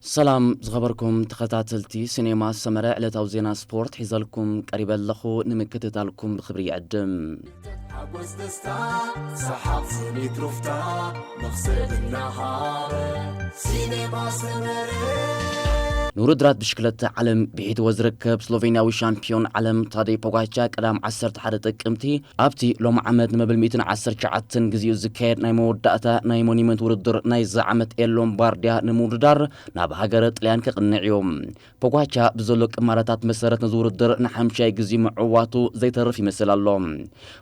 ሰላም ዝኸበርኩም ተኸታተልቲ ሲኔማ ሰመረ፣ ዕለታዊ ዜና ስፖርት ሒዘልኩም ቀሪበ ኣለኹ። ንምክትታልኩም ብኽብሪ ይዕድም። ሓጎስ ደስታ፣ ሰሓቕ ስኒት ሩፍታ፣ መኽሰብ እናሃረ፣ ሲኔማ ሰመረ። ንውድድራት ብሽክለታ ዓለም ብሒትዎ ዝርከብ ስሎቬንያዊ ሻምፒዮን ዓለም ታደይ ፖጋቻ ቀዳም ዓሰርተ ሓደ ጥቅምቲ ኣብቲ ሎም ዓመት ንመበል ሚእትን ዓሰርተ ትሽዓተን ግዜኡ ዝካየድ ናይ መወዳእታ ናይ ሞኒመንት ውድድር ናይዚ ዓመት ኤል ሎምባርድያ ንምውድዳር ናብ ሃገረ ጥልያን ክቕንዕ እዩ። ፖጋቻ ብዘሎ ቅማረታት መሰረት ነዚ ውድድር ንሓምሻይ ግዜ ምዕዋቱ ዘይተርፍ ይመስል ኣሎ።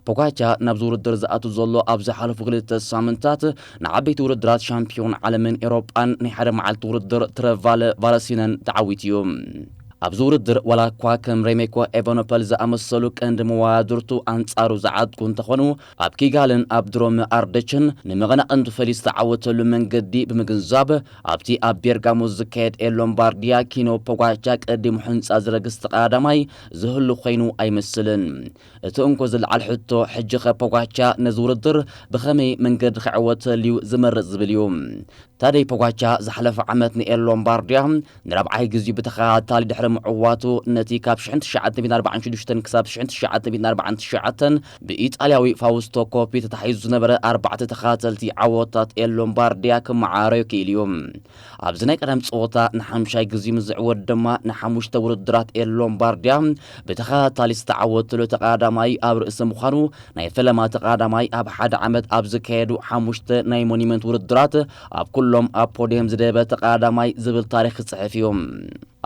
ፖጋቻ ናብዚ ውድድር ዝኣቱ ዘሎ ኣብ ዝሓለፉ ክልተ ሳምንታት ንዓበይቲ ውድድራት ሻምፒዮን ዓለምን ኤሮጳን ናይ ሓደ መዓልቲ ውድድር ትረቫለ ቫለሲነን ተዓዊቱ እዩ። ኣብዚ ውድድር ዋላ እኳ ከም ሬሜኮ ኤቨኖፐል ዝኣመሰሉ ቀንዲ መወዳድርቱ ኣንጻሩ ዝዓጥቁ እንተኾኑ፣ ኣብ ኪጋልን ኣብ ድሮም ኣርደችን ንመቐናቕንቱ ፈሊስ ዝተዓወተሉ መንገዲ ብምግንዛብ ኣብቲ ኣብ ቤርጋሞ ዝካየድ ኤል ሎምባርድያ ኪኖ ፖጋቻ ቀዲሙ ሕንጻ ዝረግስ ተቐዳዳማይ ዝህሉ ኮይኑ ኣይመስልን። እቲ እንኮ ዝለዓል ሕቶ ሕጂ ኸ ፖጋቻ ነዚ ውድድር ብኸመይ መንገዲ ክዕወተሉ እዩ ዝመርጽ ዝብል እዩ። ታደይ ፖጋቻ ዝሓለፈ ዓመት ንኤል ሎምባርድያ ንራብዓይ ግዜኡ ብተኸታታሊ ድሕሪ ምዕዋቱ ነቲ ካብ ሽሕን ትሽዓተ ሚእትን ኣርባዓን ሽዱሽተን ክሳብ ሽሕን ትሽዓተ ሚእትን ኣርባዓን ትሽዓተን ብኢጣልያዊ ፋውስቶ ኮፒ ተታሒዙ ዝነበረ ኣርባዕተ ተኸታተልቲ ዓወታት ኤል ሎምባርድያ ክመዓረዮ ክኢሉ እዩ። ኣብዚ ናይ ቀደም ጸወታ ንሓምሻይ ግዜ ምስ ዝዕወት ድማ ንሓሙሽተ ውድድራት ኤል ሎምባርድያ ብተኸታታሊ ዝተዓወተሉ ተቐዳዳማይ ኣብ ርእሲ ምዃኑ ናይ ፈለማ ተቐዳዳማይ ኣብ ሓደ ዓመት ኣብ ዝካየዱ ሓሙሽተ ናይ ሞኒመንት ውድድራት ኣብ ኩሎም ኣብ ፖድየም ዝደየበ ተቐዳዳማይ ዝብል ታሪኽ ክጽሕፍ እዩ።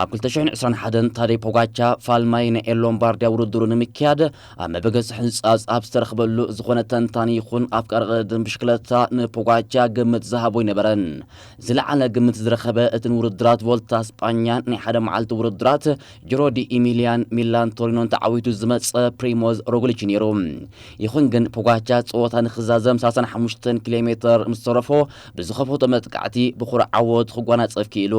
ኣብ ክልተ ሽሕን ዕስራን ሓደን ታደይ ፖጋቻ ፋልማይ ናይ ኤል ሎምባርድያ ውድድሩ ንምክያድ ኣብ መበገሲ ሕንጻጽ ኣብ ዝተረኽበሉ ዝኾነ ተንታኒ ይኹን ኣፍቃሪ ቅድድም ብሽክለታ ንፖጋቻ ግምት ዝሃቦ ኣይነበረን። ዝለዓለ ግምት ዝረኸበ እቲ ንውድድራት ቮልታ ስጳኛ ናይ ሓደ መዓልቲ ውድድራት ጅሮ ዲ ኢሚልያን ሚላን ቶሪኖን ተዓዊቱ ዝመጸ ፕሪሞዝ ሮግሊች ነይሩ። ይኹን ግን ፖጋቻ ጸወታ ንክዛዘም ሰላሳን ሓሙሽተን ኪሎ ሜተር ምስ ተረፎ ብዝኸፈቶ መጥቃዕቲ ብኹሩዕ ዓወት ክጓናጸፍ ክኢሉ።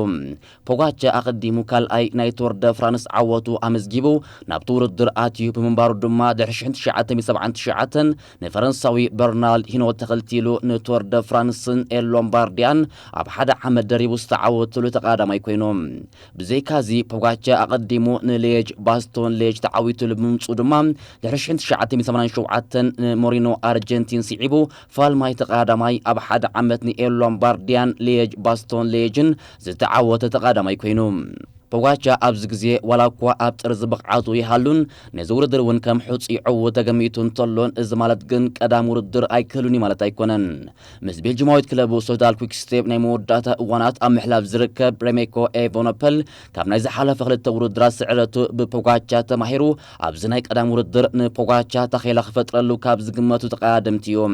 ፖጋቻ ኣቐዲሙ ካልኣይ ናይ ቶር ደ ፍራንስ ዓወቱ ኣመዝጊቡ ናብቲ ውድድር ኣትዩ ብምንባሩ ድማ ድሕሪ ሽሕን ትሽዓተ ሚእትን ሰብዓን ትሽዓተን ንፈረንሳዊ በርናል ሂኖ ተኸልቲሉ ንቶር ደ ፍራንስን ኤል ሎምባርድያን ኣብ ሓደ ዓመት ደሪቡ ዝተዓወተሉ ተቐዳዳማይ ኮይኑ። ብዘይካዚ ፖጋቻ ኣቐዲሙ ንሌጅ ባስቶን ሌጅ ተዓዊቱሉ ብምምፅኡ ድማ ድሕሪ ሽሕን ትሽዓተ ሚእትን ሰማንያን ሸውዓተን ንሞሪኖ ኣርጀንቲን ስዒቡ ፋልማይ ተቐዳዳማይ ኣብ ሓደ ዓመት ንኤል ሎምባርድያን ሌጅ ባስቶን ሌጅን ዝተዓወተ ተቐዳዳማይ ኮይኑ። ፖጋቻ ኣብዚ ግዜ ዋላ እኳ ኣብ ጥርዚ ብቕዓቱ ይሃሉን ነዚ ውድድር እውን ከም ሕጹይ ዕዉት ተገሚቱ እንተሎን፣ እዚ ማለት ግን ቀዳም ውድድር ኣይክህሉን እዩ ማለት ኣይኮነን። ምስ ቤልጅማዊት ክለቡ ሶዳል ኲክስቴፕ ናይ መወዳእታ እዋናት ኣብ ምሕላፍ ዝርከብ ሬሜኮ ኤቨኖፐል ካብ ናይ ዝሓለፈ ክልተ ውድድራት ስዕረቱ ብፖጋቻ ተማሂሩ ኣብዚ ናይ ቀዳም ውድድር ንፖጋቻ ታኼላ ክፈጥረሉ ካብ ዝግመቱ ተቐዳደምቲ እዩ።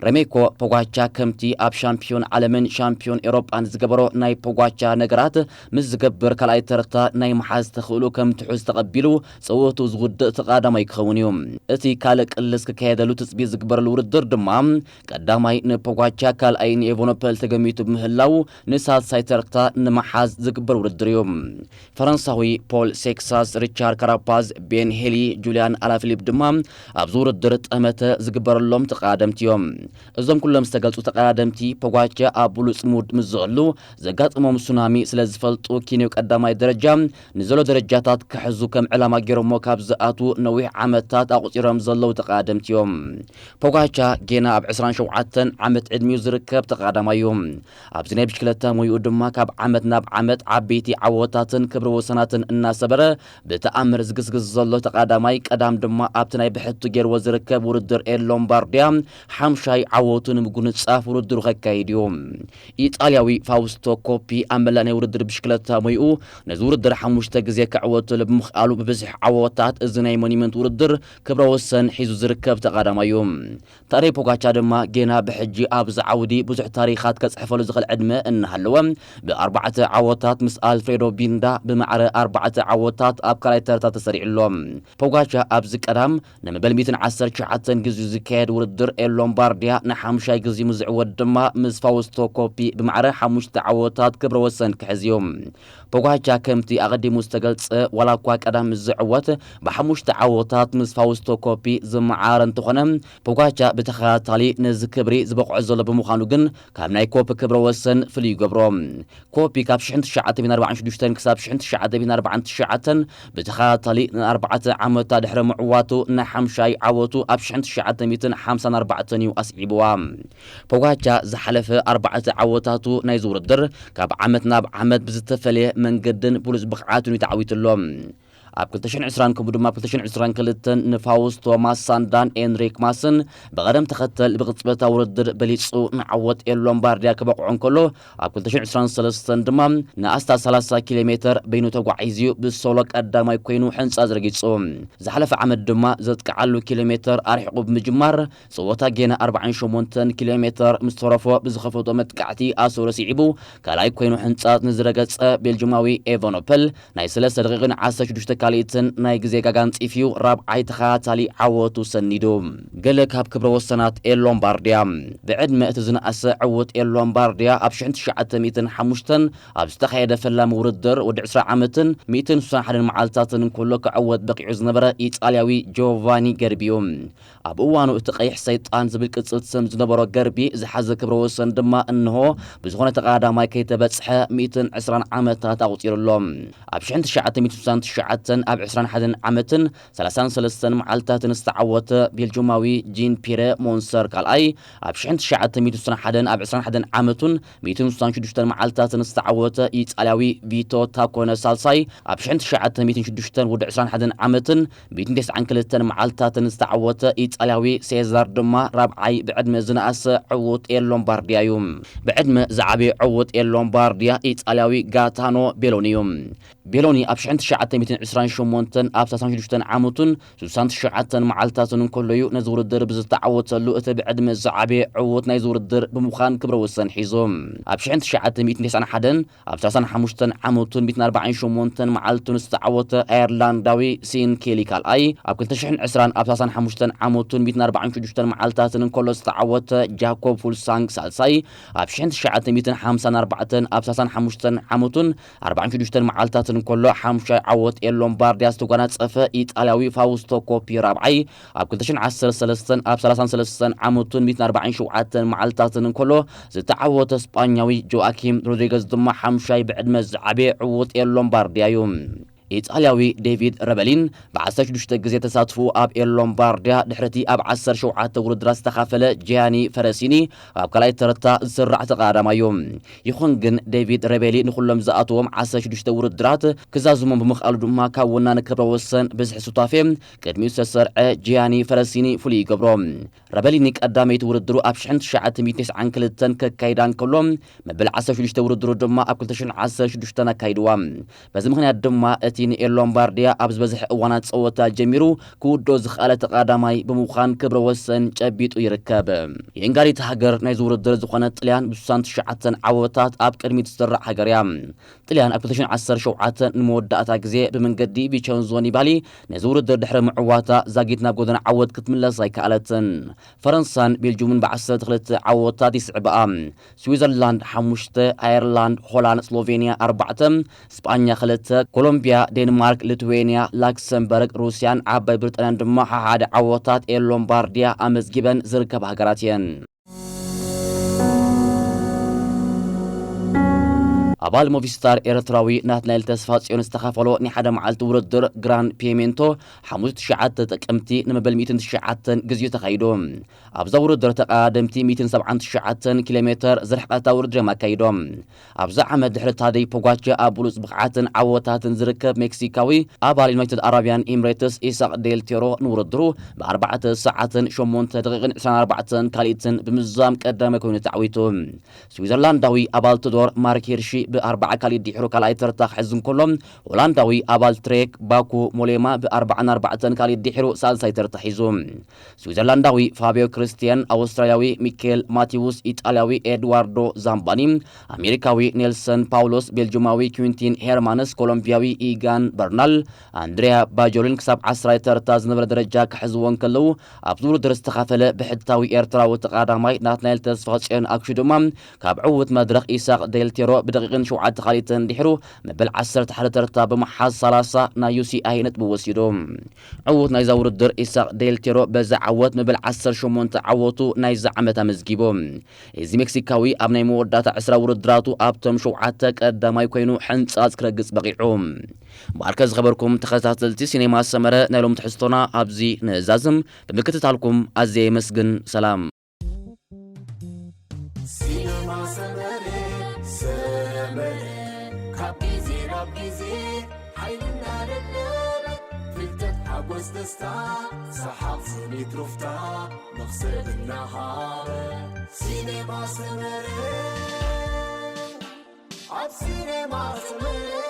ረሜኮ ፖጋቻ ከምቲ ኣብ ሻምፒዮን ዓለምን ሻምፒዮን ኤሮጳን ዝገበሮ ናይ ፖጋቻ ነገራት ምስ ዝገብር ካልኣይ ተርታ ናይ መሓዝ ተኽእሎ ከም ትሑዝ ተቐቢሉ ጸወቱ ዝውድእ ተቐዳማይ ክኸውን እዩ። እቲ ካልእ ቅልስ ክካየደሉ ትጽቢት ዝግበረሉ ውድድር ድማ ቀዳማይ ንፖጋቻ ካልኣይ ንኤቨኖፐል ተገሚቱ ብምህላው ንሳልሳይ ተርታ ንመሓዝ ዝግበር ውድድር እዩ። ፈረንሳዊ ፖል ሴክሳስ፣ ሪቻርድ ካራፓዝ፣ ቤን ሄሊ፣ ጁልያን ኣላፊሊፕ ድማ ኣብዚ ውድድር ጠመተ ዝግበረሎም ተቐዳደምቲ እዮም። እዞም ኩሎም ዝተገልጹ ተቐዳደምቲ ፖጋቻ ኣብ ብሉጽ ሙድ ምስ ዝህሉ ዘጋጥሞም ሱናሚ ስለ ዝፈልጡ ኪንዮ ቀዳማይ ደረጃ ንዘሎ ደረጃታት ክሕዙ ከም ዕላማ ገይሮሞ ካብ ዝኣትዉ ነዊሕ ዓመታት ኣቑጺሮም ዘለዉ ተቐዳደምቲ እዮም። ፖጋቻ ጌና ኣብ ዕስራን ሸውዓተን ዓመት ዕድሚኡ ዝርከብ ተቐዳዳማይ እዩ። ኣብዚ ናይ ብሽክለታ ሞይኡ ድማ ካብ ዓመት ናብ ዓመት ዓበይቲ ዓወታትን ክብረ ወሰናትን እናሰበረ ብተኣምር ዝግስግስ ዘሎ ተቐዳዳማይ ቀዳም ድማ ኣብቲ ናይ ብሕቱ ገይርዎ ዝርከብ ውድድር ኤል ሎምባርድያ ሓምሻይ ዓወቱ ንምጉንጻፍ ውድድሩ ከካይድ እዩ። ኢጣልያዊ ፋውስቶ ኮፒ ኣብ መላእ ናይ ውድድር ብሽክለታ ሞይኡ ነዚ ውድድር ሓሙሽተ ግዜ ክዕወተሉ ብምኽኣሉ ብብዝሒ ዓወታት እዚ ናይ ሞኒመንት ውድድር ክብረ ወሰን ሒዙ ዝርከብ ተቐዳዳማይ እዩ። ታደይ ፖጋቻ ድማ ጌና ብሕጂ ኣብዚ ዓውዲ ብዙሕ ታሪኻት ከጽሕፈሉ ዝኽእል ዕድመ እናሃለወ ብኣርባዕተ ዓወታት ምስ ኣልፍሬዶ ቢንዳ ብማዕረ ኣርባዕተ ዓወታት ኣብ ካልኣይ ተርታ ተሰሪዑ ኣሎ። ፖጋቻ ኣብዚ ቀዳም ንመበል ሚእትን ዓሰርተ ትሽዓተን ግዜኡ ዝካየድ ውድድር ኤል ሎምባርዲ ባርዲያ ንሓሙሻይ ግዜ ምስ ዝዕወት ድማ ምስ ፋውስቶ ኮፒ ብማዕረ ሓሙሽተ ዓወታት ክብረ ወሰን ክሕዝ እዩ። ፖጋቻ ከምቲ ኣቐዲሙ ዝተገልጸ ዋላ እኳ ቀዳም ምስ ዝዕወት ብሓሙሽተ ዓወታት ምስ ፋውስቶ ኮፒ ዝመዓረ እንተኾነ ፖጋቻ ብተኸታታሊ ነዚ ክብሪ ዝበቕዖ ዘሎ ብምዃኑ ግን ካብ ናይ ኮፒ ክብረ ወሰን ፍልይ ይገብሮ። ኮፒ ካብ ሽሕን ትሽዓተ ሚእትን ኣርባዓን ሽዱሽተን ክሳብ ሽሕን ትሽዓተ ሚእትን ኣርባዓን ትሽዓተን ብተኸታታሊ ንኣርባዕተ ዓመታት ድሕሪ ምዕዋቱ ንሓምሻይ ዓወቱ ኣብ ሽሕን ትሽዓተ ሚእትን ሓምሳን ኣርባዕተን እዩ ኣስዒብዋ። ፖጋቻ ዝሓለፈ ኣርባዕተ ዓወታቱ ናይዚ ውድድር ካብ ዓመት ናብ ዓመት ብዝተፈለየ መንገድን ብሉጽ ብቕዓትን እዩ ተዓዊቱ ኣሎ። ኣብ ክልተ ሽሕን ዕስራን ከምኡ ድማ ኣብ ክልተ ሽሕን ዕስራን ክልተን ንፋውስቶ ማሳንዳን ኤንሪክ ማስን ብቐደም ተኸተል ብቕጽበታዊ ውድድር በሊጹ ንዓወት ኤል ሎምባርዲያ ክበቕዖ እንከሎ፣ ኣብ ክልተ ሽሕን ዕስራን ሰለስተን ድማ ንኣስታት ሰላሳ ኪሎ ሜተር በይኑ ተጓዒዙ ብሶሎ ቀዳማይ ኮይኑ ሕንጻ ዝረጊጹ። ዝሓለፈ ዓመት ድማ ዘጥቅዓሉ ኪሎ ሜተር ኣርሒቑ ብምጅማር ጸወታ ጌና ኣርባዓን ሸሞንተን ኪሎ ሜተር ምስ ተረፎ ብዝኸፈቶ መጥቃዕቲ ኣሶ ስዒቡ ካልኣይ ኮይኑ ሕንጻት ንዝረገጸ ቤልጅማዊ ኤቨኖፐል ናይ ሰለስተ ደቂቕን ዓሰርተ ሽዱሽተ ካልኢትን ናይ ግዜ ጋጋ ኣንጺፍዩ ራብዓይ ተኸታታሊ ዓወቱ ሰኒዱ። ገለ ካብ ክብረ ወሰናት ኤል ሎምባርዲያ። ብዕድመ እቲ ዝነኣሰ ዕዉት ኤል ሎምባርዲያ ኣብ ሽሕን ትሽዓተ ሚእትን ሓሙሽተን ኣብ ዝተኻየደ ፈላሚ ውድድር ወዲ ዕስራ ዓመትን ሚእትን ስሳን ሓደን መዓልታትን እንከሎ ክዕወት በቒዑ ዝነበረ ኢጣልያዊ ጆቫኒ ገርቢ እዩ። ኣብ እዋኑ እቲ ቀይሕ ሰይጣን ዝብል ቅጽል ስም ዝነበሮ ገርቢ ዝሓዘ ክብረ ወሰን ድማ እንሆ ብዝኾነ ተቐዳዳማይ ከይተበጽሐ ሚእትን ዕስራን ዓመታት ኣቑጺሩ ኣሎ። ኣብ ሽሕን ትሽዓተ ሚእትን ስሳን ትሽዓተን ኣብ ዕስራን ሓደን ዓመትን ሰላሳን ሰለስተን መዓልታትን ዝተዓወተ ቤልጁማዊ ጂን ፒረ ሞንሰር ካልኣይ፣ ኣብ ሽሕን ትሽዓተ ሚእትን ስሳን ሓደን ኣብ ዕስራን ሓደን ዓመቱን ሚእትን ስሳን ሽዱሽተን መዓልታትን ዝተዓወተ ኢጣልያዊ ቪቶ ታኮነ ሳልሳይ፣ ኣብ ሽሕን ትሽዓተ ሚእትን ሽዱሽተን ወዲ ዕስራን ሓደን ዓመትን ሚእትን ተስዓን ክልተን መዓልታትን ዝተዓወተ ኢጣልያዊ ሴዛር ድማ ራብዓይ ብዕድመ ዝነኣሰ ዕዉት ኤል ሎምባርዲያ እዩ። ብዕድመ ዝዓበየ ዕዉት ኤል ሎምባርዲያ ኢጣልያዊ ጋታኖ ቤሎኒ እዩ። ቤሎኒ ኣብ ሽሕን ትሽዓተ ሚእትን ዕስራን ሸሞንተን ኣብ ሰላሳን ሽዱሽተን ዓመቱን ስሳን ትሽዓተን መዓልታትን እንከሎ እዩ ነዚ ውድድር ብዝተዓወተሉ እቲ ብዕድመ ዝዓበየ ዕዉት ናይዚ ውድድር ብምዃን ክብረ ወሰን ሒዙ። ኣብ ሽሕን ትሽዓተ ሚእትን ተስዓን ሓደን ኣብ ሰላሳን ሓሙሽተን ዓመቱን ሚእትን ኣርባዓን ሸሞንተን መዓልቱን ዝተዓወተ ኣየርላንዳዊ ሲን ኬሊ ካልኣይ፣ ኣብ ክልተ ሽሕን ዕስራን ኣብ ሰላሳን ሓሙሽተን ዓመቱን ሚእትን ኣርባዓን ሽዱሽተን መዓልታትን እንከሎ ዝተዓወተ ጃኮብ ፉልሳንግ ሳልሳይ፣ ኣብ ሽሕን ትሽዓተ ሚእትን ሓምሳን ኣርባዕተን ኣብ ሰላሳን ሓሙሽተን ዓመቱን ኣርባዓን ሽዱሽተን መዓልታትን እንከሎ ሓሙሻይ ዓወት ኤል ሎምባርዲያ ዝተጓናጸፈ ኢጣልያዊ ፋውስቶ ኮፒ ራብዓይ፣ ኣብ ክልተ ሽሕን ዓሰርተ ሰለስተን ኣብ ሰላሳን ሰለስተን ዓመቱን ሚእትን ኣርባዓን ሸውዓተን መዓልታትን እንከሎ ዝተዓወተ ስጳኛዊ ጆኣኪም ሮድሪገዝ ድማ ሓምሻይ ብዕድመ ዝዓበየ ዕዉት ኤል ሎምባርዲያ እዩ። ኢጣልያዊ ዴቪድ ረበሊን ብዓሰርተ ሽዱሽተ ግዜ ተሳትፎ ኣብ ኤል ሎምባርዲያ ድሕሪቲ ኣብ ዓሰርተ ሸውዓተ ውድድራት ዝተኻፈለ ጂያኒ ፈረሲኒ ኣብ ካልኣይ ተረታ ዝስራዕ ተቐዳዳማይ እዩ። ይኹን ግን ዴቪድ ረቤሊ ንኹሎም ዝኣተዎም ዓሰርተ ሽዱሽተ ውድድራት ክዛዝሞም ብምኽኣሉ ድማ ካብ ወናኒ ክብረ ወሰን ብዝሒ ሱታፌ ቅድሚኡ ዝተሰርዐ ጂያኒ ፈረሲኒ ፍሉይ ይገብሮ። ረበሊኒ ቀዳመይቲ ውድድሩ ኣብ ሽሕን ትሽዓተ ሚእትን ተስዓን ክልተን ከካይዳ እንከሎ፣ መበል ዓሰርተ ሽዱሽተ ውድድሩ ድማ ኣብ ክልተ ሽሕን ዓሰርተ ሽዱሽተን ኣካይድዋ። በዚ ምኽንያት ድማ እቲ ንኤል ሎምባርዲያ ኣብ ዝበዝሐ እዋናት ጸወታ ጀሚሩ ክውድኦ ዝኸኣለ ተቐዳማይ ብምዃን ክብረ ወሰን ጨቢጡ ይርከብ። የንጋሪት ሃገር ናይዚ ውድድር ዝኾነት ጥልያን ብስሳን ትሽዓተን ዓወታት ኣብ ቅድሚት ትስራዕ ሃገር እያ። ጥልያን ኣብ ክልተ ሽሕን ዓሰርተ ሸውዓተ ንመወዳእታ ግዜ ብመንገዲ ቪቸንዞ ኒባሊ ነዚ ውድድር ድሕሪ ምዕዋታ ዛጊት ናብ ጎደና ዓወት ክትምለስ ኣይከኣለትን። ፈረንሳን ቤልጁምን ብዓሰርተ ክልተ ዓወታት ይስዕብኣ። ስዊዘርላንድ ሓሙሽተ፣ ኣየርላንድ፣ ሆላንድ፣ ስሎቬንያ ኣርባዕተ፣ ስጳኛ ክልተ፣ ኮሎምቢያ፣ ዴንማርክ፣ ሊትዌንያ፣ ላክሰምበርግ፣ ሩስያን ዓባይ ብሪጣንያን ድማ ሓሓደ ዓወታት ኤል ሎምባርዲያ ኣመዝጊበን ዝርከባ ሃገራት እየን። ኣባል ሞቪስታር ኤርትራዊ ናትናኤል ተስፋጽዮን ዝተኻፈሎ ናይ ሓደ መዓልቲ ውድድር ግራን ፒሜንቶ ሓሙስ ትሽዓተ ጥቅምቲ ንመበል ሚእትን ትሽዓተን ግዜኡ ተኻይዱ። ኣብዛ ውድድር ተቐዳደምቲ ሚእትን ሰብዓን ትሽዓተን ኪሎ ሜተር ዝርሕቐታ ውድድር እዮም ኣካይዶም። ኣብዚ ዓመት ድሕሪ ታደይ ፖጋቻ ኣብ ብሉጽ ብቕዓትን ዓወታትን ዝርከብ ሜክሲካዊ ኣባል ዩናይትድ ኣረብያን ኤምሬትስ ኢሳቕ ዴል ቴሮ ንውድድሩ ብኣርባዕተ ሰዓትን ሸሞንተ ደቂቕን ዕስራን ኣርባዕተን ካልኢትን ብምዝዛም ቀዳማይ ኮይኑ ተዓዊቱ። ስዊዘርላንዳዊ ኣባል ትዶር ማርክ ሂርሺ ብኣርባዓ ካልኢት ድሒሩ ካልኣይ ተርታ ክሕዝ እንከሎ፣ ሆላንዳዊ ኣባል ትሬክ ባኩ ሞሌማ ብኣርባዓን ኣርባዕተን ካልኢት ድሒሩ ሳልሳይ ተርታ ሒዙ። ስዊዘርላንዳዊ ፋብዮ ክርስቲያን፣ ኣውስትራልያዊ ሚኬል ማቲውስ፣ ኢጣልያዊ ኤድዋርዶ ዛምባኒ፣ ኣሜሪካዊ ኔልሰን ፓውሎስ፣ ቤልጁማዊ ኩዊንቲን ሄርማንስ፣ ኮሎምቢያዊ ኢጋን በርናል፣ ኣንድሪያ ባጆሊን ክሳብ ዓስራይ ተርታ ዝነበረ ደረጃ ክሕዝዎ እንከለዉ፣ ኣብዚ ውድድር ዝተኻፈለ ብሕታዊ ኤርትራዊ ተቓዳማይ ናትናኤል ተስፋጽዮን ኣክሹ ድማ ካብ ዕዉት መድረኽ ኢሳቕ ዴልቴሮ ብደቂቕን ሸውዓተ ካልኢትን ድሒሩ መበል ዓሰርተ ሓደ ተርታ ብምሓዝ ሰላሳ ናይ ዩ ሲ ኣይ ነጥቢ ወሲዱ። ዕዉት ናይዛ ውድድር ኢሳቕ ዴልቴሮ በዚ ዓወት መበል ዓሰርተ ሸሞንተ ዓወቱ ናይዚ ዓመት ኣመዝጊቡ። እዚ ሜክሲካዊ ኣብ ናይ መወዳእታ ዕስራ ውድድራቱ ኣብቶም ሸውዓተ ቀዳማይ ኮይኑ ሕንጻጽ ክረግጽ በቒዑ። እምበኣርከ ዝኸበርኩም ተኸታተልቲ ሲኔማ ሰመረ፣ ናይ ሎም ትሕዝቶና ኣብዚ ንእዛዝም። ብምክትታልኩም ኣዝየ የመስግን። ሰላም። ሲነማ ሰመረ ሰመረ ካብ ግዜ ናብ ግዜ ሓይልና ደለበ ፍልጠት ሓጎስ ደስታ ሰሓቕ ስኒት ሩፍታ መኽሰብ እናሃበ ሲኔማ ሰመረ ኣብ ሲኔማ ሰመረ